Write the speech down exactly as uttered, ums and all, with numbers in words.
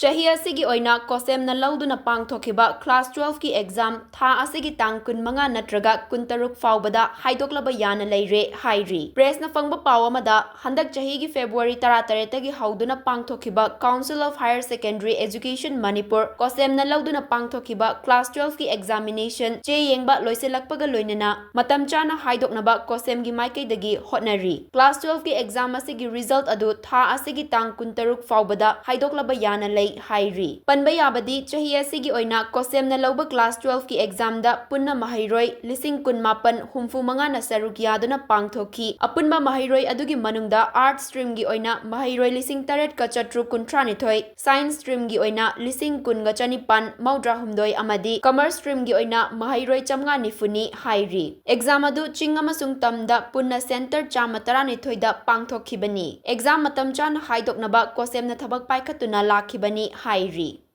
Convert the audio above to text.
ꯆꯍꯤ ꯑꯁꯤꯒꯤ ꯑꯣꯏꯅ ꯀꯣꯁꯦꯝꯅ ꯂꯧꯗꯨꯅ ꯄꯥꯡꯊꯣꯛꯈꯤꯕ class twelve ꯀꯤ exam ꯊꯥ ꯑꯁꯤꯒꯤ ꯇꯥꯡ ꯀꯨꯟꯃꯉꯥ ꯅꯠꯇ꯭ꯔꯒ ꯀꯨꯟꯇꯔꯨꯛ ꯐꯥꯎꯕꯗ ꯍꯥꯏꯗꯣꯛꯂꯕ ꯌꯥꯅ ꯂꯩꯔꯦ ꯍꯥꯏꯔꯤ꯫ Press ꯅ ꯐꯪꯕ ꯄꯥꯎ ꯑꯃꯗ, ꯍꯟꯗꯛ ꯆꯍꯤꯒꯤ February ꯇꯔꯥꯇꯔꯦꯠꯇꯒꯤ ꯍꯧꯗꯨꯅ ꯄꯥꯡꯊꯣꯛꯈꯤꯕ Council of Higher Secondary Education Manipur ꯀꯣꯁꯦꯝꯅ ꯂꯧꯗꯨꯅ ꯄꯥꯡꯊꯣꯛꯈꯤꯕ class twelve ꯀꯤ examination ꯆꯦ ꯌꯦꯡꯕ ꯂꯣꯏꯁꯤꯜꯂꯛꯄꯒ ꯂꯣꯏꯅꯅ ꯃꯇꯝ ꯆꯥꯅ ꯍꯥꯏꯗꯣꯛꯅꯕ ꯀꯣꯁꯦꯝꯒꯤ ꯃꯥꯏꯀꯩꯗꯒꯤ ꯍꯣꯠꯅꯔꯤ꯫ Class twelve ꯀꯤ exam ꯑꯁꯤꯒꯤ result ꯑꯗꯨ ꯊꯥ ꯑꯁꯤꯒꯤ ꯇꯥꯡ ꯀꯨꯟꯇꯔꯨꯛ ꯐꯥꯎꯕꯗ ꯍꯥꯏꯗꯣꯛꯂꯕ ꯌꯥꯅ ꯂꯩ ꯍꯥꯏꯔꯤ꯫ ꯄꯟꯕ ꯌꯥꯕꯗꯤ, ꯆꯍꯤ ꯑꯁꯤꯒꯤ ꯑꯣꯏꯅ ꯀꯣꯁꯦꯝꯅ ꯂꯧꯕ class twelve ꯀꯤ exam ꯗ ꯄꯨꯟꯅ ꯃꯍꯩꯔꯣꯏ ꯂꯤꯁꯤꯡ ꯀꯨꯟꯃꯥꯄꯟ ꯍꯨꯝꯐꯨ ꯃꯉꯥꯅ ꯁꯔꯨꯛ ꯌꯥꯗꯨꯅ ꯄꯥꯡꯊꯣꯛꯈꯤ꯫ ꯑꯄꯨꯟꯕ ꯃꯍꯩꯔꯣꯏ ꯑꯗꯨꯒꯤ ꯃꯅꯨꯡꯗ Arts stream ꯒꯤ ꯑꯣꯏꯅ ꯃꯍꯩꯔꯣꯏ ꯂꯤꯁꯤꯡ ꯇꯔꯦꯠꯀ ꯆꯥꯇ꯭ꯔꯨꯛ ꯀꯨꯟꯊ꯭ꯔꯥ ꯅꯤꯊꯣꯏ, Science stream ꯒꯤ ꯑꯣꯏꯅ ꯂꯤꯁꯤꯡ ꯀꯨꯟꯒ ꯆꯅꯤꯄꯥꯟ ꯃꯧꯗ꯭ꯔꯥ ꯍꯨꯝꯗꯣꯏ ꯑꯃꯗꯤ Commerce stream ꯒꯤ ꯑꯣꯏꯅ ꯃꯍꯩꯔꯣꯏ ꯆꯥꯝꯃꯉꯥ ꯅꯤꯐꯨꯅꯤ ꯍꯥꯏꯔꯤ꯫ Exam ꯑꯗꯨ ꯆꯤꯡ ꯑꯃꯁꯨꯡ ꯇꯝꯗ ꯄꯨꯟꯅ centre ꯆꯥꯝꯃ ꯇꯔꯥꯅꯤꯊꯣꯏꯗ ꯄꯥꯡꯊꯣꯛꯈꯤꯕꯅꯤ꯫ Exam ꯃꯇꯝ ꯆꯥꯅ ꯍꯥꯏꯗꯣꯛꯅꯕ ꯀꯣꯁꯦꯝꯅ ꯊꯕꯛ ꯄꯥꯏꯈꯠꯇꯨꯅ ꯂꯥꯛꯈꯤꯕꯅꯤ ꯍꯥꯏꯔꯤ꯫